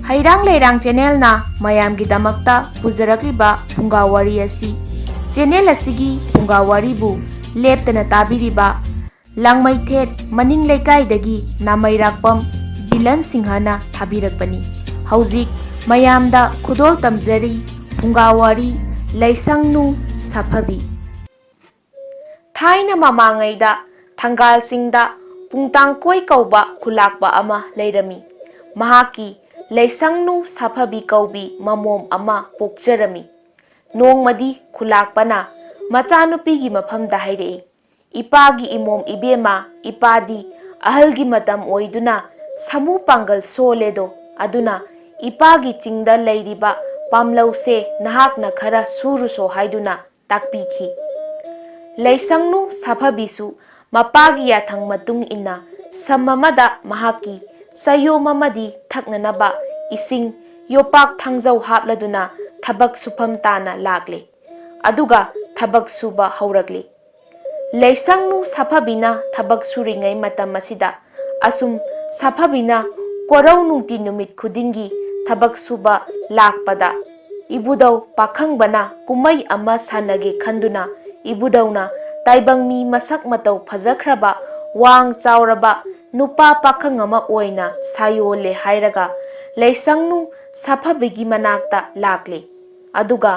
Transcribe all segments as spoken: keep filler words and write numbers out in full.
ꯍꯩꯔꯥꯡ ꯂꯩꯔꯥꯡ ꯆꯦꯅꯦꯜꯅ ꯃꯌꯥꯝꯒꯤꯗꯃꯛꯇ ꯄꯨꯖꯔꯛꯂꯤꯕ ꯐꯨꯡꯒꯥ ꯋꯥꯔꯤ ꯑꯁꯤ, ꯆꯦꯅꯦꯜ ꯑꯁꯤꯒꯤ ꯐꯨꯡꯒꯥ ꯋꯥꯔꯤꯕꯨ ꯂꯦꯞꯇꯅ ꯇꯥꯕꯤꯔꯤꯕ ꯂꯥꯡꯃꯩꯊꯦꯠ ꯃꯅꯤꯡ ꯂꯩꯀꯥꯏꯗꯒꯤ ꯅꯥꯃꯩꯔꯥꯛꯄꯝ ꯕꯤꯂꯟ ꯁꯤꯡꯍꯅ ꯊꯥꯕꯤꯔꯛꯄꯅꯤ꯫ ꯍꯧꯖꯤꯛ ꯃꯌꯥꯝꯗ ꯈꯨꯗꯣꯜ ꯇꯝꯖꯔꯤ ꯐꯨꯡꯒꯥ ꯋꯥꯔꯤ ꯂꯩꯁꯪꯅꯨ ꯁꯥꯐꯕꯤ꯫ ꯊꯥꯏꯅ ꯃꯃꯥꯡꯉꯩꯗ ꯊꯪꯒꯥꯜ ꯆꯤꯡꯗ ꯄꯨꯡꯇꯥꯡꯀꯣꯏ ꯀꯧꯕ ꯈꯨꯂꯥꯛꯄ ꯑꯃ ꯂꯩꯔꯝꯃꯤ꯫ ꯃꯍꯥꯛꯀꯤ ꯂꯩꯁꯪꯅꯨ ꯁꯥꯐꯕꯤ ꯀꯧꯕꯤ ꯃꯃꯣꯝ ꯑꯃ ꯄꯣꯛꯆꯔꯝꯃꯤ꯫ ꯅꯣꯡꯃꯗꯤ ꯈꯨꯂꯥꯛꯄꯅ ꯃꯆꯥꯅꯨꯄꯤꯒꯤ ꯃꯐꯝꯗ ꯍꯥꯏꯔꯛꯏ, "ꯏꯄꯥꯒꯤ ꯏꯃꯣꯝ ꯏꯕꯦꯝꯃ, ꯏꯄꯥꯗꯤ ꯑꯍꯜꯒꯤ ꯃꯇꯝ ꯑꯣꯏꯗꯨꯅ ꯁꯥꯃꯨ ꯄꯥꯡꯒꯜ ꯁꯣꯜꯂꯦꯗꯣ, ꯑꯗꯨꯅ ꯏꯄꯥꯒꯤ ꯆꯤꯡꯗ ꯂꯩꯔꯤꯕ ꯄꯥꯝꯂꯧꯁꯦ ꯅꯍꯥꯛꯅ ꯈꯔ ꯁꯨꯔꯨꯁꯣ" ꯍꯥꯏꯗꯨꯅ ꯇꯥꯛꯄꯤꯈꯤ꯫ ꯂꯩꯁꯪꯅꯨ ꯁꯥꯐꯕꯤꯁꯨ ꯃꯄꯥꯒꯤ ꯌꯥꯊꯪ ꯃꯇꯨꯡ ꯏꯟꯅ ꯁꯝ ꯑꯃꯗ ꯃꯍꯥꯛꯀꯤ ꯆꯌꯣꯝ ꯑꯃꯗꯤ ꯊꯛꯅꯅꯕ ꯏꯁꯤꯡ ꯌꯣꯄꯥꯛ ꯊꯥꯡꯖꯧ ꯍꯥꯞꯂꯗꯨꯅ ꯊꯕꯛ ꯁꯨꯐꯝ ꯇꯥꯅ ꯂꯥꯛꯂꯦ꯫ ꯑꯗꯨꯒ ꯊꯕꯛ ꯁꯨꯕ ꯍꯧꯔꯛꯂꯤ꯫ ꯂꯩꯁꯪꯅꯨ ꯁꯥꯐꯕꯤꯅ ꯊꯕꯛ ꯁꯨꯔꯤꯉꯩ ꯃꯇꯝ ꯑꯁꯤꯗ ꯑꯁꯨꯝ ꯁꯥꯐꯕꯤꯅ ꯀꯣꯔꯧ ꯅꯨꯡꯇꯤ ꯅꯨꯃꯤꯠ ꯈꯨꯗꯤꯡꯒꯤ ꯊꯕꯛ ꯁꯨꯕ ꯂꯥꯛꯄꯗ ꯏꯕꯨꯙꯧ ꯄꯥꯈꯪꯕꯅ ꯀꯨꯝꯃꯩ ꯑꯃ ꯁꯥꯟꯅꯒꯦ ꯈꯟꯗꯨꯅ ꯏꯕꯨꯙꯧꯅ ꯇꯥꯏꯕꯪ ꯃꯤ ꯃꯁꯛ ꯃꯇꯧ ꯐꯖꯈ꯭ꯔꯕ ꯋꯥꯡ ꯆꯥꯎꯔꯕ ꯅꯨꯄꯥ ꯄꯥꯈꯪ ꯑꯃ ꯑꯣꯏꯅ ꯁꯥꯌꯣꯜꯂꯦ ꯍꯥꯏꯔꯒ ꯂꯩꯁꯪꯅꯨ ꯁꯥꯐꯕꯤꯒꯤ ꯃꯅꯥꯛꯇ ꯂꯥꯛꯂꯦ꯫ ꯑꯗꯨꯒ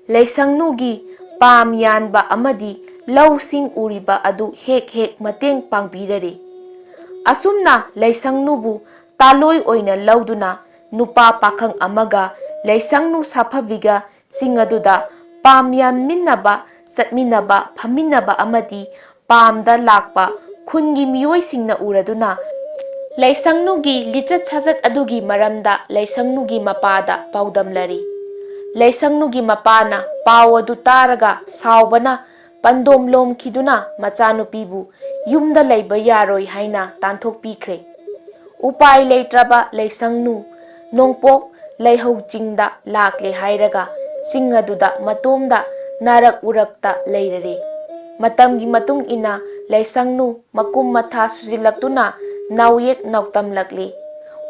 ꯂꯩꯁꯪꯅꯨꯒꯤ ꯄꯥꯝ ꯌꯥꯟꯕ ꯑꯃꯗꯤ ꯂꯧꯁꯤꯡ ꯎꯔꯤꯕ ꯑꯗꯨ ꯍꯦꯛ ꯍꯦꯛ ꯃꯇꯦꯡ ꯄꯥꯡꯕꯤꯔꯔꯦ꯫ ꯑꯁꯨꯝꯅ ꯂꯩꯁꯪꯅꯨꯕꯨ ꯇꯥꯂꯣꯏ ꯑꯣꯏꯅ ꯂꯧꯗꯨꯅ ꯅꯨꯄꯥ ꯄꯥꯈꯪ ꯑꯃꯒ ꯂꯩꯁꯪꯅꯨ ꯁꯥꯐꯕꯤꯒ ꯆꯤꯡ ꯑꯗꯨꯗ ꯄꯥꯝ ꯌꯥꯟꯃꯤꯟꯅꯕ, ꯆꯠꯃꯤꯟꯅꯕ, ꯐꯝꯃꯤꯟꯅꯕ ꯑꯃꯗꯤ ꯄꯥꯝꯗ ꯂꯥꯛꯄ ꯈꯨꯟꯒꯤ ꯃꯤꯑꯣꯏꯁꯤꯡꯅ ꯎꯔꯗꯨꯅ ꯂꯩꯁꯪꯅꯨꯒꯤ ꯂꯤꯆꯠ ꯁꯥꯖꯠ ꯑꯗꯨꯒꯤ ꯃꯔꯝꯗ ꯂꯩꯁꯪꯅꯨꯒꯤ ꯃꯄꯥꯗ ꯄꯥꯎꯗꯝꯂꯔꯤ꯫ ꯂꯩꯁꯪꯅꯨꯒꯤ ꯃꯄꯥꯅ ꯄꯥꯎ ꯑꯗꯨ ꯇꯥꯔꯒ ꯁꯥꯎꯕꯅ ꯄꯟꯗꯣꯝ ꯂꯣꯝꯈꯤꯗꯨꯅ ꯃꯆꯥꯅꯨꯄꯤꯕꯨ ꯌꯨꯝꯗ ꯂꯩꯕ ꯌꯥꯔꯣꯏ ꯍꯥꯏꯅ ꯇꯥꯟꯊꯣꯛꯄꯤꯈ꯭ꯔꯦ꯫ ꯎꯄꯥꯏ ꯂꯩꯇ꯭ꯔꯕ ꯂꯩꯁꯪꯅꯨ ꯅꯣꯡꯄꯣꯛ ꯂꯩꯍꯧ ꯆꯤꯡꯗ ꯂꯥꯛꯂꯦ ꯍꯥꯏꯔꯒ ꯆꯤꯡ ꯑꯗꯨꯗ ꯃꯇꯣꯝꯗ ꯅꯥꯔꯛ ꯎꯔꯛꯇ ꯂꯩꯔꯔꯦ꯫ ꯃꯇꯝꯒꯤ ꯃꯇꯨꯡ ꯏꯟꯅ ꯂꯩꯁꯪꯅꯨ ꯃꯀꯨꯝ ꯃꯊꯥ ꯁꯨꯖꯤꯜꯂꯛꯇꯨꯅ ꯅꯥꯎꯌꯦꯛ ꯅꯥꯎꯇꯝꯂꯛꯂꯤ꯫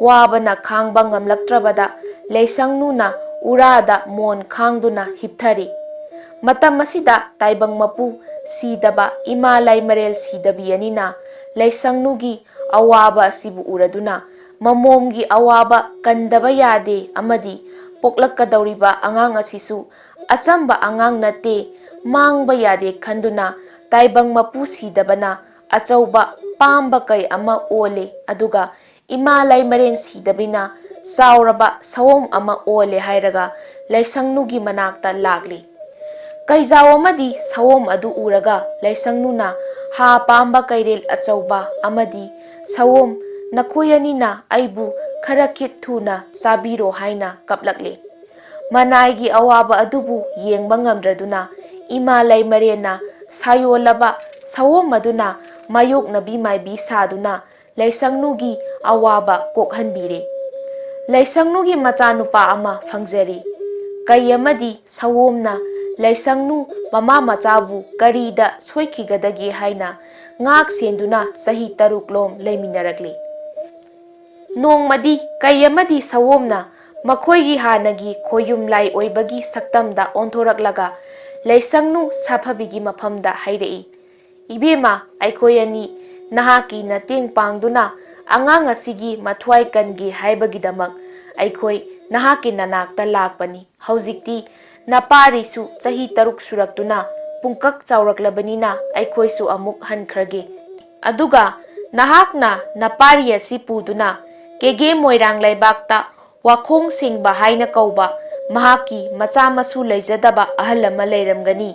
ꯋꯥꯕꯅ ꯈꯥꯡꯕ ꯉꯝꯂꯛꯇ꯭ꯔꯕꯗ ꯂꯩꯁꯪꯅꯨꯅ ꯎꯔꯥꯗ ꯃꯣꯟ ꯈꯥꯡꯗꯨꯅ ꯍꯤꯞꯊꯔꯤ꯫ ꯃꯇꯝ ꯑꯁꯤꯗ ꯇꯥꯏꯕꯪ ꯃꯄꯨ ꯁꯤꯗꯕ ꯏꯃꯥ ꯂꯥꯏꯃꯔꯦꯜ ꯁꯤꯗꯕꯤ ꯑꯅꯤꯅ ꯂꯩꯁꯪꯅꯨꯒꯤ ꯑꯋꯥꯕ ꯑꯁꯤꯕꯨ ꯎꯔꯗꯨꯅ ꯃꯃꯣꯝꯒꯤ ꯑꯋꯥꯕ ꯀꯟꯗꯕ ꯌꯥꯗꯦ ꯑꯃꯗꯤ ꯄꯣꯛꯂꯛꯀꯗꯧꯔꯤꯕ ꯑꯉꯥꯡ ꯑꯁꯤꯁꯨ ꯑꯆꯝꯕ ꯑꯉꯥꯡ ꯅꯠꯇꯦ, ꯃꯥꯡꯕ ꯌꯥꯗꯦ ꯈꯟꯗꯨꯅ ꯇꯥꯏꯕꯪ ꯃꯄꯨ ꯁꯤꯗꯕꯅ ꯑꯆꯧꯕ ꯄꯥꯝꯕ ꯀꯩ ꯑꯃ ꯑꯣꯜꯂꯦ꯫ ꯑꯗꯨꯒ ꯏꯃꯥ ꯂꯥꯏꯃꯔꯦꯟ ꯁꯤꯗꯕꯤꯅ ꯆꯥꯎꯔꯕ ꯁꯑꯣꯝ ꯑꯃ ꯑꯣꯜꯂꯦ ꯍꯥꯏꯔꯒ ꯂꯩꯁꯪꯅꯨꯒꯤ ꯃꯅꯥꯛꯇ ꯂꯥꯛꯂꯤ꯫ ꯀꯩꯖꯥꯎ ꯑꯃꯗꯤ ꯁꯑꯣꯝ ꯑꯗꯨ ꯎꯔꯒ ꯂꯩꯁꯪꯅꯨꯅ ꯍꯥ ꯄꯥꯝꯕ ꯀꯩꯔꯦꯜ ꯑꯆꯧꯕ ꯑꯃꯗꯤ ꯁꯑꯣꯝ, ꯅꯈꯣꯏ ꯑꯅꯤꯅ ꯑꯩꯕꯨ ꯈꯔ ꯈꯤꯠ ꯊꯨꯅ ꯆꯥꯕꯤꯔꯣ ꯍꯥꯏꯅ ꯀꯞꯂꯛꯂꯦ꯫ ꯃꯅꯥꯏꯒꯤ ꯑꯋꯥꯕ ꯑꯗꯨꯕꯨ ꯌꯦꯡꯕ ꯉꯝꯗ꯭ꯔꯗꯨꯅ ꯏꯃꯥ ꯂꯩꯃꯔꯦꯟꯅ ꯁꯥꯌꯣꯜꯂꯕ ꯁꯑꯣꯝ ꯑꯗꯨꯅ ꯃꯥꯌꯣꯛꯅꯕꯤ ꯃꯥꯏꯕꯤ ꯁꯥꯗꯨꯅ ꯂꯩꯁꯪꯅꯨꯒꯤ ꯑꯋꯥꯕ ꯀꯣꯛꯍꯟꯕꯤꯔꯦ꯫ ꯂꯩꯁꯪꯅꯨꯒꯤ ꯃꯆꯥꯅꯨꯄꯥ ꯑꯃ ꯐꯪꯖꯔꯦ꯫ ꯀꯩ ꯑꯃꯗꯤ ꯁꯑꯣꯝꯅ ꯂꯩꯁꯪꯅꯨ ꯃꯃꯥ ꯃꯆꯥꯕꯨ ꯀꯔꯤꯗ ꯁꯣꯏꯈꯤꯒꯗꯒꯦ ꯍꯥꯏꯅ ꯉꯥꯛ ꯁꯦꯟꯗꯨꯅ ꯆꯍꯤ ꯇꯔꯨꯛ ꯂꯣꯝ ꯂꯩꯃꯤꯟꯅꯔꯛꯂꯤ꯫ ꯅꯣꯡꯃꯗꯤ ꯀꯩ ꯑꯃꯗꯤ ꯁꯑꯣꯝꯅ ꯃꯈꯣꯏꯒꯤ ꯍꯥꯟꯅꯒꯤ ꯈꯣꯌꯨꯝ ꯂꯥꯏ ꯑꯣꯏꯕꯒꯤ ꯁꯛꯇꯝꯗ ꯑꯣꯟꯊꯣꯔꯛꯂꯒ ꯂꯩꯁꯪꯅꯨ ꯁꯥꯐꯕꯤꯒꯤ ꯃꯐꯝꯗ ꯍꯥꯏꯔꯛꯏ, "ꯏꯕꯦꯝꯃ, ꯑꯩꯈꯣꯏ ꯑꯅꯤ ꯅꯍꯥꯛꯀꯤ ꯃꯇꯦꯡ ꯄꯥꯡꯗꯨꯅ ꯑꯉꯥꯡ ꯑꯁꯤꯒꯤ ꯃꯊ꯭ꯋꯥꯏ ꯀꯟꯒꯦ ꯍꯥꯏꯕꯒꯤꯗꯃꯛ ꯑꯩꯈꯣꯏ ꯅꯍꯥꯛꯀꯤ ꯅꯅꯥꯛꯇ ꯂꯥꯛꯄꯅꯤ꯫ ꯍꯧꯖꯤꯛꯇꯤ ꯅꯄꯥꯔꯤꯁꯨ ꯆꯍꯤ ꯇꯔꯨꯛ ꯁꯨꯔꯛꯇꯨꯅ ꯄꯨꯡꯀꯛ ꯆꯥꯎꯔꯛꯂꯕꯅꯤꯅ ꯑꯩꯈꯣꯏꯁꯨ ꯑꯃꯨꯛ ꯍꯟꯈ꯭ꯔꯒꯦ꯫ ꯑꯗꯨꯒ ꯅꯍꯥꯛꯅ ꯅꯄꯥꯔꯤ ꯑꯁꯤ ꯄꯨꯗꯨꯅ ꯀꯦꯒꯦ ꯃꯣꯏꯔꯥꯡ ꯂꯩꯕꯥꯛꯇ ꯋꯥꯈꯣꯡ ꯁꯦꯡꯕ ꯍꯥꯏꯅ ꯀꯧꯕ ꯃꯍꯥꯛꯀꯤ ꯃꯆꯥ ꯃꯁꯨ ꯂꯩꯖꯗꯕ ꯑꯍꯜ ꯑꯃ ꯂꯩꯔꯝꯒꯅꯤ꯫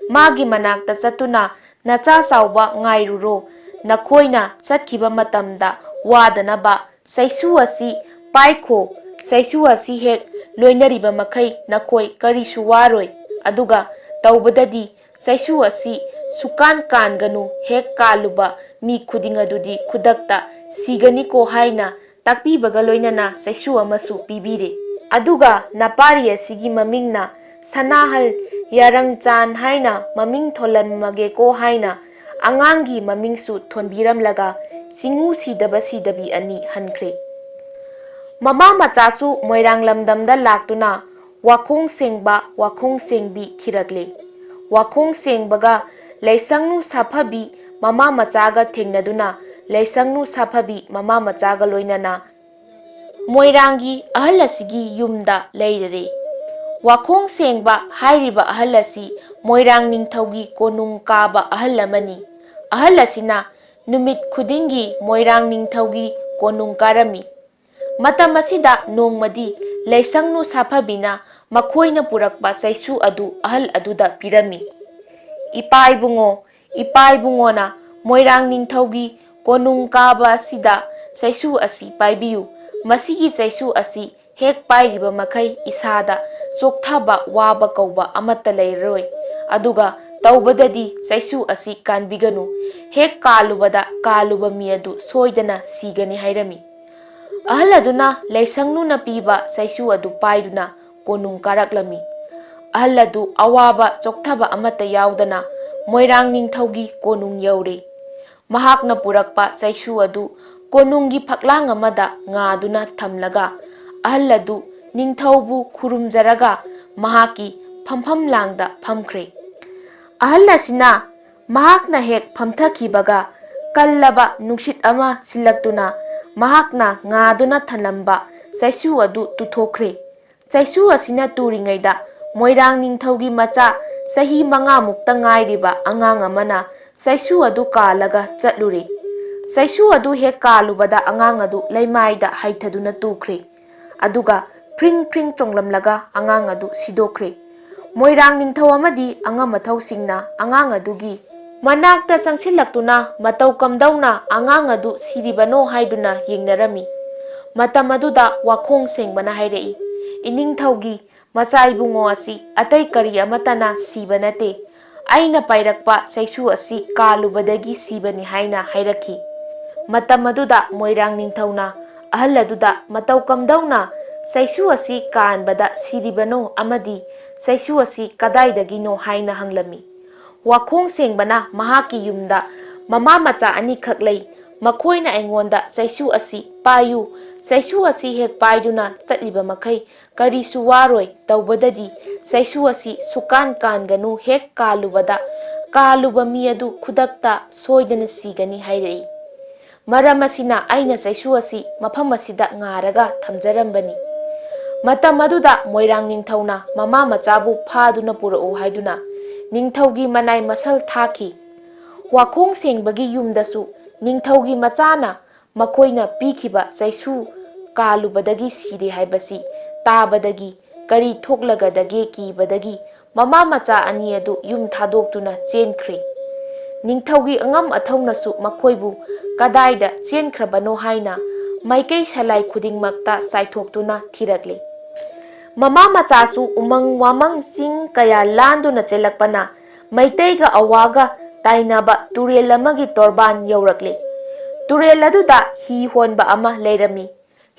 ꯃꯥꯒꯤ ꯃꯅꯥꯛꯇ ꯆꯠꯇꯨꯅ ꯅꯆꯥ ꯆꯥꯎꯕ ꯉꯥꯏꯔꯨꯔꯣ꯫ ꯅꯈꯣꯏꯅ ꯆꯠꯈꯤꯕ ꯃꯇꯝꯗ ꯋꯥꯗꯅꯕ ꯆꯩꯁꯨ ꯑꯁꯤ ꯄꯥꯏꯈꯣ꯫ ꯆꯩꯁꯨ ꯑꯁꯤ ꯍꯦꯛ ꯂꯣꯏꯅꯔꯤꯕ ꯃꯈꯩ ꯅꯈꯣꯏ ꯀꯔꯤꯁꯨ ꯋꯥꯔꯣꯏ꯫ ꯑꯗꯨꯒ ꯇꯧꯕꯗꯗꯤ ꯆꯩꯁꯨ ꯑꯁꯤ ꯁꯨꯀꯥꯟ ꯀꯥꯟꯒꯅꯨ, ꯍꯦꯛ ꯀꯥꯜꯂꯨꯕ ꯃꯤ ꯈꯨꯗꯤꯡ ꯑꯗꯨꯗꯤ ꯈꯨꯗꯛꯇ ꯁꯤꯒꯅꯤꯀꯣ" ꯍꯥꯏꯅ ꯇꯥꯛꯄꯤꯕꯒ ꯂꯣꯏꯅꯅ ꯆꯩꯁꯨ ꯑꯃꯁꯨ ꯄꯤꯕꯤꯔꯦ꯫ ꯑꯗꯨꯒ ꯅꯄꯥꯔꯤ ꯑꯁꯤꯒꯤ ꯃꯃꯤꯡꯅ ꯁꯅꯥꯍꯜ ꯌꯥꯔꯪꯆꯥꯟ ꯍꯥꯏꯅ ꯃꯃꯤꯡ ꯊꯣꯜꯂꯝꯃꯒꯦꯀꯣ ꯍꯥꯏꯅ ꯑꯉꯥꯡꯒꯤ ꯃꯃꯤꯡꯁꯨ ꯊꯣꯟꯕꯤꯔꯝꯂꯒ ꯆꯤꯡꯉꯨ ꯁꯤꯗꯕ ꯁꯤꯗꯕꯤ ꯑꯅꯤ ꯍꯟꯈ꯭ꯔꯦ꯫ ꯃꯃꯥ ꯃꯆꯥꯁꯨ ꯃꯣꯏꯔꯥꯡ ꯂꯝꯗꯝꯗ ꯂꯥꯛꯇꯨꯅ ꯋꯥꯈꯣꯡ ꯁꯦꯡꯕ, ꯋꯥꯈꯣꯡ ꯁꯦꯡꯕꯤ ꯊꯤꯔꯛꯂꯦ꯫ ꯋꯥꯈꯣꯡ ꯁꯦꯡꯕꯒ ꯂꯩꯁꯪꯅꯨ ꯁꯥꯐꯕꯤ ꯃꯃꯥ ꯃꯆꯥꯒ ꯊꯦꯡꯅꯗꯨꯅ ꯂꯩꯁꯪꯅꯨ ꯁꯥꯐꯕꯤ ꯃꯃꯥ ꯃꯆꯥꯒ ꯂꯣꯏꯅꯅ ꯃꯣꯏꯔꯥꯡꯒꯤ ꯑꯍꯜ ꯑꯁꯤꯒꯤ ꯌꯨꯝꯗ ꯂꯩꯔꯔꯦ꯫ ꯋꯥꯈꯣꯡ ꯁꯦꯡꯕ ꯍꯥꯏꯔꯤꯕ ꯑꯍꯜ ꯑꯁꯤ ꯃꯣꯏꯔꯥꯡ ꯅꯤꯡꯊꯧꯒꯤ ꯀꯣꯅꯨꯡ ꯀꯥꯕ ꯑꯍꯜ ꯑꯃꯅꯤ꯫ ꯑꯍꯜ ꯑꯁꯤꯅ ꯅꯨꯃꯤꯠ ꯈꯨꯗꯤꯡꯒꯤ ꯃꯣꯏꯔꯥꯡ ꯅꯤꯡꯊꯧꯒꯤ ꯀꯣꯅꯨꯡ ꯀꯥꯔꯝꯃꯤ꯫ ꯃꯇꯝ ꯑꯁꯤꯗ ꯅꯣꯡꯃꯗꯤ ꯂꯩꯁꯪꯅꯨ ꯁꯥꯐꯕꯤꯅ ꯃꯈꯣꯏꯅ ꯄꯨꯔꯛꯄ ꯆꯩꯁꯨ ꯑꯗꯨ ꯑꯍꯜ ꯑꯗꯨꯗ ꯄꯤꯔꯝꯃꯤ꯫ "ꯏꯄꯥ ꯏꯕꯨꯡꯉꯣ, ꯏꯄꯥ ꯏꯕꯨꯡꯉꯣꯅ ꯃꯣꯏꯔꯥꯡ ꯅꯤꯡꯊꯧꯒꯤ ꯀꯣꯅꯨꯡ ꯀꯥꯕ ꯑꯁꯤꯗ ꯆꯩꯁꯨ ꯑꯁꯤ ꯄꯥꯏꯕꯤꯌꯨ꯫ ꯃꯁꯤꯒꯤ ꯆꯩꯁꯨ ꯑꯁꯤ ꯍꯦꯛ ꯄꯥꯏꯔꯤꯕ ꯃꯈꯩ ꯏꯁꯥꯗ ꯆꯣꯛꯊꯕ, ꯋꯥꯕ ꯀꯧꯕ ꯑꯃꯠꯇ ꯂꯩꯔꯔꯣꯏ꯫ ꯑꯗꯨꯒ ꯇꯧꯕꯗꯗꯤ ꯆꯩꯁꯨ ꯑꯁꯤ ꯀꯥꯟꯕꯤꯒꯅꯨ꯫ ꯍꯦꯛ ꯀꯥꯜꯂꯨꯕꯗ ꯀꯥꯜꯂꯨꯕ ꯃꯤ ꯑꯗꯨ ꯁꯣꯏꯗꯅ ꯁꯤꯒꯅꯤ" ꯍꯥꯏꯔꯝꯃꯤ꯫ ꯑꯍꯜ ꯑꯗꯨꯅ ꯂꯩꯁꯪꯅꯨꯅ ꯄꯤꯕ ꯆꯩꯁꯨ ꯑꯗꯨ ꯄꯥꯏꯗꯨꯅ ꯀꯣꯅꯨꯡ ꯀꯥꯔꯛꯂꯝꯃꯤ꯫ ꯑꯍꯜ ꯑꯗꯨ ꯑꯋꯥꯕ ꯆꯣꯛꯊꯕ ꯑꯃꯠꯇ ꯌꯥꯎꯗꯅ ꯃꯣꯏꯔꯥꯡ ꯅꯤꯡꯊꯧꯒꯤ ꯀꯣꯅꯨꯡ ꯌꯧꯔꯦ꯫ ꯃꯍꯥꯛꯅ ꯄꯨꯔꯛꯄ ꯆꯩꯁꯨ ꯑꯗꯨ ꯀꯣꯅꯨꯡꯒꯤ ꯐꯛꯂꯥꯡ ꯑꯃꯗ ꯉꯥꯗꯨꯅ ꯊꯝꯂꯒ ꯑꯍꯜ ꯑꯗꯨ ꯅꯤꯡꯊꯧꯕꯨ ꯈꯨꯔꯨꯝꯖꯔꯒ ꯃꯍꯥꯛꯀꯤ ꯐꯝꯐꯝ ꯂꯥꯡꯗ ꯐꯝꯈ꯭ꯔꯦ꯫ ꯑꯍꯜ ꯑꯁꯤꯅ ꯃꯍꯥꯛꯅ ꯍꯦꯛ ꯐꯝꯊꯈꯤꯕꯒ ꯀꯜꯂꯕ ꯅꯨꯡꯁꯤꯠ ꯑꯃ ꯁꯤꯜꯂꯛꯇꯨꯅ ꯃꯍꯥꯛꯅ ꯉꯥꯗꯨꯅ ꯊꯝꯂꯝꯕ ꯆꯩꯁꯨ ꯑꯗꯨ ꯇꯨꯊꯣꯛꯈ꯭ꯔꯦ꯫ ꯆꯩꯁꯨ ꯑꯁꯤꯅ ꯇꯨꯔꯤꯉꯩꯗ ꯃꯣꯏꯔꯥꯡ ꯅꯤꯡꯊꯧꯒꯤ ꯃꯆꯥ ꯆꯍꯤ ꯃꯉꯥꯃꯨꯛꯇ ꯉꯥꯏꯔꯤꯕ ꯑꯉꯥꯡ ꯑꯃꯅ ꯆꯩꯁꯨ ꯑꯗꯨ ꯀꯥꯜꯂꯒ ꯆꯠꯂꯨꯔꯦ꯫ ꯆꯩꯁꯨ ꯑꯗꯨ ꯍꯦꯛ ꯀꯥꯜꯂꯨꯕꯗ ꯑꯉꯥꯡ ꯑꯗꯨ ꯂꯩꯃꯥꯏꯗ ꯍꯥꯏꯊꯗꯨꯅ ꯇꯨꯈ꯭ꯔꯦ꯫ ꯑꯗꯨꯒ ꯐ꯭ꯔꯤꯡ ꯐ꯭ꯔꯤꯡ ꯆꯣꯡꯂꯝꯂꯒ ꯑꯉꯥꯡ ꯑꯗꯨ ꯁꯤꯗꯣꯛꯈ꯭ꯔꯦ꯫ ꯃꯣꯏꯔꯥꯡ ꯅꯤꯡꯊꯧ ꯑꯃꯗꯤ ꯑꯉꯝ ꯑꯊꯧꯁꯤꯡꯅ ꯑꯉꯥꯡ ꯑꯗꯨꯒꯤ ꯃꯅꯥꯛꯇ ꯆꯪꯁꯤꯜꯂꯛꯇꯨꯅ ꯃꯇꯧ ꯀꯝꯗꯧꯅ ꯑꯉꯥꯡ ꯑꯗꯨ ꯁꯤꯔꯤꯕꯅꯣ ꯍꯥꯏꯗꯨꯅ ꯌꯦꯡꯅꯔꯝꯃꯤ꯫ ꯃꯇꯝ ꯑꯗꯨꯗ ꯋꯥꯈꯣꯡ ꯁꯦꯡꯕꯅ ꯍꯥꯏꯔꯛꯏ, "ꯏꯅꯤꯡꯊꯧꯒꯤ ꯃꯆꯥ ꯏꯕꯨꯡꯉꯣ ꯑꯁꯤ ꯑꯇꯩ ꯀꯔꯤ ꯑꯃꯠꯇꯅ ꯁꯤꯕ ꯅꯠꯇꯦ꯫ ꯑꯩꯅ ꯄꯥꯏꯔꯛꯄ ꯆꯩꯁꯨ ꯑꯁꯤ ꯀꯥꯜꯂꯨꯕꯗꯒꯤ ꯁꯤꯕꯅꯤ" ꯍꯥꯏꯅ ꯍꯥꯏꯔꯛꯈꯤ꯫ ꯃꯇꯝ ꯑꯗꯨꯗ ꯃꯣꯏꯔꯥꯡ ꯅꯤꯡꯊꯧꯅ ꯑꯍꯜ ꯑꯗꯨꯗ ꯃꯇꯧ ꯀꯝꯗꯧꯅ ꯆꯩꯁꯨ ꯑꯁꯤ ꯀꯥꯟꯕꯗ ꯁꯤꯔꯤꯕꯅꯣ ꯑꯃꯗꯤ ꯆꯩꯁꯨ ꯑꯁꯤ ꯀꯗꯥꯏꯗꯒꯤꯅꯣ ꯍꯥꯏꯅ ꯍꯪꯂꯝꯃꯤ꯫ ꯋꯥꯈꯣꯡ ꯁꯦꯡꯕꯅ ꯃꯍꯥꯛꯀꯤ ꯌꯨꯝꯗ ꯃꯃꯥ ꯃꯆꯥ ꯑꯅꯤꯈꯛ ꯂꯩ꯫ ꯃꯈꯣꯏꯅ ꯑꯩꯉꯣꯟꯗ ꯆꯩꯁꯨ ꯑꯁꯤ ꯄꯥꯏꯌꯨ, ꯆꯩꯁꯨ ꯑꯁꯤ ꯍꯦꯛ ꯄꯥꯏꯗꯨꯅ ꯆꯠꯂꯤꯕ ꯃꯈꯩ ꯀꯔꯤꯁꯨ ꯋꯥꯔꯣꯏ, ꯇꯧꯕꯗꯗꯤ ꯆꯩꯁꯨ ꯑꯁꯤ ꯁꯨꯀꯥꯟ ꯀꯥꯟꯒꯅꯨ, ꯍꯦꯛ ꯀꯥꯜꯂꯨꯕꯗ ꯀꯥꯜꯂꯨꯕ ꯃꯤ ꯑꯗꯨ ꯈꯨꯗꯛꯇ ꯁꯣꯏꯗꯅ ꯁꯤꯒꯅꯤ ꯍꯥꯏꯔꯛꯏ꯫ ꯃꯔꯝ ꯑꯁꯤꯅ ꯑꯩꯅ ꯆꯩꯁꯨ ꯑꯁꯤ ꯃꯐꯝ ꯑꯁꯤꯗ ꯉꯥꯔꯒ ꯊꯝꯖꯔꯝꯕꯅꯤ꯫ ꯃꯇꯝ ꯑꯗꯨꯗ ꯃꯣꯏꯔꯥꯡ ꯅꯤꯡꯊꯧꯅ ꯃꯃꯥ ꯃꯆꯥꯕꯨ ꯐꯥꯗꯨꯅ ꯄꯨꯔꯛꯎ ꯍꯥꯏꯗꯨꯅ ꯅꯤꯡꯊꯧꯒꯤ ꯃꯅꯥꯏ ꯃꯁꯜ ꯊꯥꯈꯤ꯫ ꯋꯥꯈꯣꯡ ꯁꯦꯡꯕꯒꯤ ꯌꯨꯝꯗꯁꯨ ꯅꯤꯡꯊꯧꯒꯤ ꯃꯆꯥꯅ ꯃꯈꯣꯏꯅ ꯄꯤꯈꯤꯕ ꯆꯩꯁꯨ ꯀꯥꯜꯂꯨꯕꯗꯒꯤ ꯁꯤꯔꯦ ꯍꯥꯏꯕꯁꯤ ꯇꯥꯕꯗꯒꯤ ꯀꯔꯤ ꯊꯣꯛꯂꯒꯗꯒꯦ ꯀꯤꯕꯗꯒꯤ ꯃꯃꯥ ꯃꯆꯥ ꯑꯅꯤ ꯑꯗꯨ ꯌꯨꯝ ꯊꯥꯗꯣꯛꯇꯨꯅ ꯆꯦꯟꯈ꯭ꯔꯦ꯫ ꯅꯤꯡꯊꯧꯒꯤ ꯑꯉꯝ ꯑꯊꯧꯅꯁꯨ ꯃꯈꯣꯏꯕꯨ ꯀꯗꯥꯏꯗ ꯆꯦꯟꯈ꯭ꯔꯕꯅꯣ ꯍꯥꯏꯅ ꯃꯥꯏꯀꯩ ꯁꯂꯥꯏ ꯈꯨꯗꯤꯡꯃꯛꯇ ꯆꯥꯏꯊꯣꯛꯇꯨꯅ ꯊꯤꯔꯛꯂꯦ꯫ ꯃꯃꯥ ꯃꯆꯥꯁꯨ ꯎꯃꯪ ꯋꯥꯃꯪ ꯆꯤꯡ ꯀꯌꯥ ꯂꯥꯟꯗꯨꯅ ꯆꯦꯜꯂꯛꯄꯅ ꯃꯩꯇꯩꯒ ꯑꯋꯥꯒ ꯇꯥꯏꯅꯕ ꯇꯨꯔꯦꯜ ꯑꯃꯒꯤ ꯇꯣꯔꯕꯥꯟ ꯌꯧꯔꯛꯂꯦ꯫ ꯇꯨꯔꯦꯜ ꯑꯗꯨꯗ ꯍꯤ ꯍꯣꯟꯕ ꯑꯃ ꯂꯩꯔꯝꯃꯤ꯫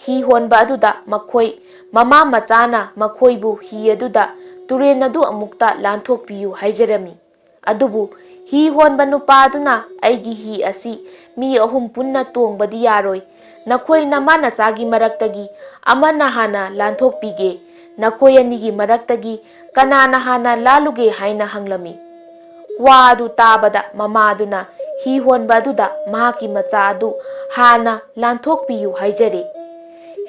ꯍꯤ ꯍꯣꯟꯕ ꯑꯗꯨꯗ ꯃꯈꯣꯏ ꯃꯃꯥ ꯃꯆꯥꯅ ꯃꯈꯣꯏꯕꯨ ꯍꯤ ꯑꯗꯨꯗ ꯇꯨꯔꯦꯜ ꯑꯗꯨ ꯑꯃꯨꯛꯇ ꯂꯥꯟꯊꯣꯛꯄꯤꯌꯨ ꯍꯥꯏꯖꯔꯝꯃꯤ꯫ ꯑꯗꯨꯕꯨ ꯍꯤ ꯍꯣꯟꯕ ꯅꯨꯄꯥ ꯑꯗꯨꯅ, "ꯑꯩꯒꯤ ꯍꯤ ꯑꯁꯤ ꯃꯤ ꯑꯍꯨꯝ ꯄꯨꯟꯅ ꯇꯣꯡꯕꯗꯤ ꯌꯥꯔꯣꯏ꯫ ꯅꯈꯣꯏ ꯅꯃꯥ ꯅꯆꯥꯒꯤ ꯃꯔꯛꯇꯒꯤ ꯑꯃꯅ ꯍꯥꯟꯅ ꯂꯥꯟꯊꯣꯛꯄꯤꯒꯦ꯫ ꯅꯈꯣꯏ ꯑꯅꯤꯒꯤ ꯃꯔꯛꯇꯒꯤ ꯀꯅꯥꯅ ꯍꯥꯟꯅ ꯂꯥꯜꯂꯨꯒꯦ?" ꯍꯥꯏꯅ ꯍꯪꯂꯝꯃꯤ꯫ ꯋꯥ ꯑꯗꯨ ꯇꯥꯕꯗ ꯃꯃꯥ ꯑꯗꯨꯅ ꯍꯤ ꯍꯣꯟꯕ ꯑꯗꯨꯗ ꯃꯍꯥꯛꯀꯤ ꯃꯆꯥ ꯑꯗꯨ ꯍꯥꯟꯅ ꯂꯥꯟꯊꯣꯛꯄꯤꯌꯨ ꯍꯥꯏꯖꯔꯦ꯫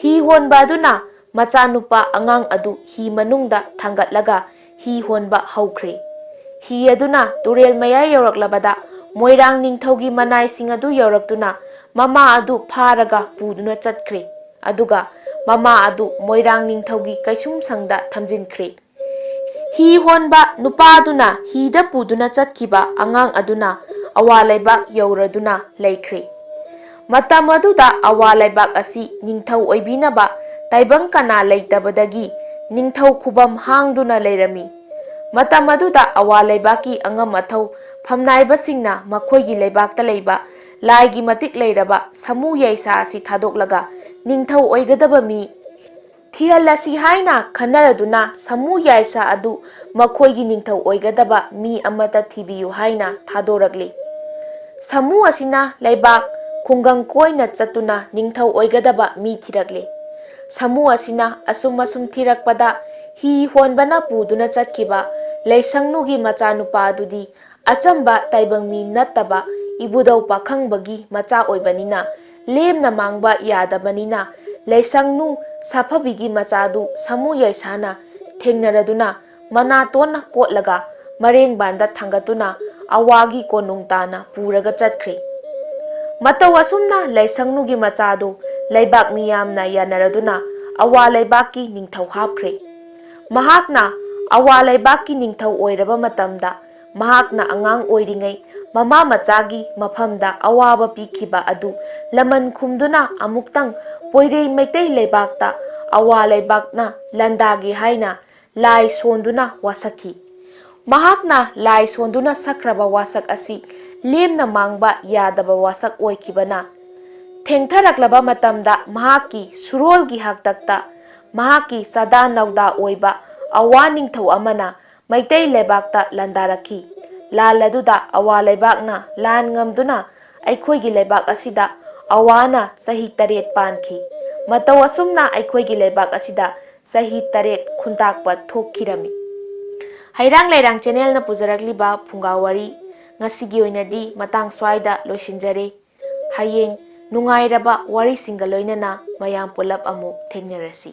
ꯍꯤ ꯍꯣꯟꯕ ꯑꯗꯨꯅ ꯃꯆꯥꯅꯨꯄꯥ ꯑꯉꯥꯡ ꯑꯗꯨ ꯍꯤ ꯃꯅꯨꯡꯗ ꯊꯥꯡꯒꯠꯂꯒ ꯍꯤ ꯍꯣꯟꯕ ꯍꯧꯈ꯭ꯔꯦ꯫ ꯍꯤ ꯑꯗꯨꯅ ꯇꯨꯔꯦꯜ ꯃꯌꯥꯏ ꯌꯧꯔꯛꯂꯕꯗ ꯃꯣꯏꯔꯥꯡ ꯅꯤꯡꯊꯧꯒꯤ ꯃꯅꯥꯏꯁꯤꯡ ꯑꯗꯨ ꯌꯧꯔꯛꯇꯨꯅ ꯃꯃꯥ ꯑꯗꯨ ꯐꯥꯔꯒ ꯄꯨꯗꯨꯅ ꯆꯠꯈ꯭ꯔꯦ꯫ ꯑꯗꯨꯒ ꯃꯃꯥ ꯑꯗꯨ ꯃꯣꯏꯔꯥꯡ ꯅꯤꯡꯊꯧꯒꯤ ꯀꯩꯁꯨꯝꯁꯪꯗ ꯊꯝꯖꯤꯟꯈ꯭ꯔꯦ꯫ ꯍꯤ ꯍꯣꯟꯕ ꯅꯨꯄꯥꯗꯨꯅ ꯍꯤꯗ ꯄꯨꯗꯨꯅ ꯆꯠꯈꯤꯕ ꯑꯉꯥꯡ ꯑꯗꯨꯅ ꯑꯋꯥ ꯂꯩꯕꯥꯛ ꯌꯧꯔꯗꯨꯅ ꯂꯩꯈ꯭ꯔꯦ꯫ ꯃꯇꯝ ꯑꯗꯨꯗ ꯑꯋꯥ ꯂꯩꯕꯥꯛ ꯑꯁꯤ ꯅꯤꯡꯊꯧ ꯑꯣꯏꯕꯤꯅꯕ ꯇꯥꯏꯕꯪ ꯀꯅꯥ ꯂꯩꯇꯕꯗꯒꯤ ꯅꯤꯡꯊꯧ ꯈꯨꯕꯝ ꯍꯥꯡꯗꯨꯅ ꯂꯩꯔꯝꯃꯤ꯫ ꯃꯇꯝ ꯑꯗꯨꯗ ꯑꯋꯥ ꯂꯩꯕꯥꯛꯀꯤ ꯑꯉꯝ ꯑꯊꯧ ꯐꯝꯅꯥꯏꯕꯁꯤꯡꯅ ꯃꯈꯣꯏꯒꯤ ꯂꯩꯕꯥꯛꯇ ꯂꯩꯕ ꯂꯥꯏꯒꯤ ꯃꯇꯤꯛ ꯂꯩꯔꯕ ꯁꯥꯃꯨ ꯌꯥꯏꯁꯥ ꯑꯁꯤ ꯊꯥꯗꯣꯛꯂꯒ ꯅꯤꯡꯊꯧ ꯑꯣꯏꯒꯗꯕ ꯃꯤ ꯊꯤꯍꯜꯂꯁꯤ ꯍꯥꯏꯅ ꯈꯟꯅꯔꯗꯨꯅ ꯁꯥꯃꯨ ꯌꯥꯏꯁꯥ ꯑꯗꯨ ꯃꯈꯣꯏꯒꯤ ꯅꯤꯡꯊꯧ ꯑꯣꯏꯒꯗꯕ ꯃꯤ ꯑꯃꯠꯇ ꯊꯤꯕꯤꯌꯨ ꯍꯥꯏꯅ ꯊꯥꯗꯣꯔꯛꯂꯤ꯫ ꯁꯥꯃꯨ ꯑꯁꯤꯅ ꯂꯩꯕꯥꯛ ꯈꯨꯡꯒꯪ ꯀꯣꯏꯅ ꯆꯠꯇꯨꯅ ꯅꯤꯡꯊꯧ ꯑꯣꯏꯒꯗꯕ ꯃꯤ ꯊꯤꯔꯛꯂꯦ꯫ ꯁꯥꯃꯨ ꯑꯁꯤꯅ ꯑꯁꯨꯝ ꯑꯁꯨꯝ ꯊꯤꯔꯛꯄꯗ ꯍꯤ ꯍꯣꯟꯕꯅ ꯄꯨꯗꯨꯅ ꯆꯠꯈꯤꯕ ꯂꯩꯁꯪꯅꯨꯒꯤ ꯃꯆꯥꯅꯨꯄꯥ ꯑꯗꯨꯗꯤ ꯑꯆꯝꯕ ꯇꯥꯏꯕꯪ ꯃꯤ ꯅꯠꯇꯕ ꯏꯕꯨꯙꯧ ꯄꯥꯈꯪꯕꯒꯤ ꯃꯆꯥ ꯑꯣꯏꯕꯅꯤꯅ ꯂꯦꯝꯅ ꯃꯥꯡꯕ ꯌꯥꯗꯕꯅꯤꯅ ꯂꯩꯁꯪꯅꯨ ꯁꯥꯐꯕꯤꯒꯤ ꯃꯆꯥꯗꯨ ꯁꯥꯃꯨ ꯌꯥꯏꯁꯥꯅ ꯊꯦꯡꯅꯔꯗꯨꯅ ꯃꯅꯥꯇꯣꯟꯅ ꯀꯣꯠꯂꯒ ꯃꯔꯦꯡꯕꯥꯟꯗ ꯊꯥꯡꯒꯠꯇꯨꯅ ꯑꯋꯥꯒꯤ ꯀꯣꯅꯨꯡ ꯇꯥꯅ ꯄꯨꯔꯒ ꯆꯠꯈ꯭ꯔꯦ꯫ ꯃꯇꯧ ꯑꯁꯨꯝꯅ ꯂꯩꯁꯪꯅꯨꯒꯤ ꯃꯆꯥꯗꯨ ꯂꯩꯕꯥꯛ ꯃꯤꯌꯥꯝꯅ ꯌꯥꯅꯔꯗꯨꯅ ꯑꯋꯥ ꯂꯩꯕꯥꯛꯀꯤ ꯅꯤꯡꯊꯧ ꯍꯥꯞꯈ꯭ꯔꯦ꯫ ꯃꯍꯥꯛꯅ ꯑꯋꯥ ꯂꯩꯕꯥꯛꯀꯤ ꯅꯤꯡꯊꯧ ꯑꯣꯏꯔꯕ ꯃꯇꯝꯗ ꯃꯍꯥꯛꯅ ꯑꯉꯥꯡ ꯑꯣꯏꯔꯤꯉꯩ ꯃꯃꯥ ꯃꯆꯥꯒꯤ ꯃꯐꯝꯗ ꯑꯋꯥꯕ ꯄꯤꯈꯤꯕ ꯑꯗꯨ ꯂꯃꯟ ꯈꯨꯝꯗꯨꯅ ꯑꯃꯨꯛꯇꯪ ꯄꯣꯏꯔꯩ ꯃꯩꯇꯩ ꯂꯩꯕꯥꯛꯇ ꯑꯋꯥ ꯂꯩꯕꯥꯛꯅ ꯂꯥꯟꯗꯥꯒꯦ ꯍꯥꯏꯅ ꯂꯥꯏ ꯁꯣꯟꯗꯨꯅ ꯋꯥꯁꯛꯈꯤ꯫ ꯃꯍꯥꯛꯅ ꯂꯥꯏ ꯁꯣꯟꯗꯨꯅ ꯁꯛꯈ꯭ꯔꯕ ꯋꯥꯁꯛ ꯑꯁꯤ ꯂꯦꯝꯅ ꯃꯥꯡꯕ ꯌꯥꯗꯕ ꯋꯥꯁꯛ ꯑꯣꯏꯈꯤꯕꯅ ꯊꯦꯡꯊꯔꯛꯂꯕ ꯃꯇꯝꯗ ꯃꯍꯥꯛꯀꯤ ꯁꯨꯔꯣꯜꯒꯤ ꯍꯥꯛꯇꯛꯇ ꯃꯍꯥꯛꯀꯤ ꯆꯥꯗꯥ ꯅꯧꯗꯥ ꯑꯣꯏꯕ ꯑꯋꯥ ꯅꯤꯡꯊꯧ ꯑꯃꯅ ꯃꯩꯇꯩ ꯂꯩꯕꯥꯛꯇ ꯂꯥꯟꯗꯥꯔꯛꯈꯤ꯫ ꯂꯥꯟ ꯑꯗꯨꯗ ꯑꯋꯥ ꯂꯩꯕꯥꯛꯅ ꯂꯥꯟ ꯉꯝꯗꯨꯅ ꯑꯩꯈꯣꯏꯒꯤ ꯂꯩꯕꯥꯛ ꯑꯁꯤꯗ ꯑꯋꯥꯅ ꯆꯍꯤ ꯇꯔꯦꯠ ꯄꯥꯟꯈꯤ꯫ ꯃꯇꯧ ꯑꯁꯨꯝꯅ ꯑꯩꯈꯣꯏꯒꯤ ꯂꯩꯕꯥꯛ ꯑꯁꯤꯗ ꯆꯍꯤ ꯇꯔꯦꯠ ꯈꯨꯟꯇꯥꯛꯄ ꯊꯣꯛꯈꯤꯔꯝꯃꯤ꯫ ꯍꯩꯔꯥꯡ ꯂꯩꯔꯥꯡ ꯆꯦꯅꯦꯜꯅ ꯄꯨꯖꯔꯛꯂꯤꯕ ꯐꯨꯡꯒꯥ ꯋꯥꯔꯤ ꯉꯁꯤꯒꯤ ꯑꯣꯏꯅꯗꯤ ꯃꯇꯥꯡ ꯁ꯭ꯋꯥꯏꯗ ꯂꯣꯏꯁꯤꯟꯖꯔꯦ꯫ ꯍꯌꯦꯡ ꯅꯨꯡꯉꯥꯏꯔꯕ ꯋꯥꯔꯤꯁꯤꯡꯒ ꯂꯣꯏꯅꯅ ꯃꯌꯥꯝ ꯄꯨꯂꯞ ꯑꯃꯨꯛ ꯊꯦꯡꯅꯔꯁꯤ꯫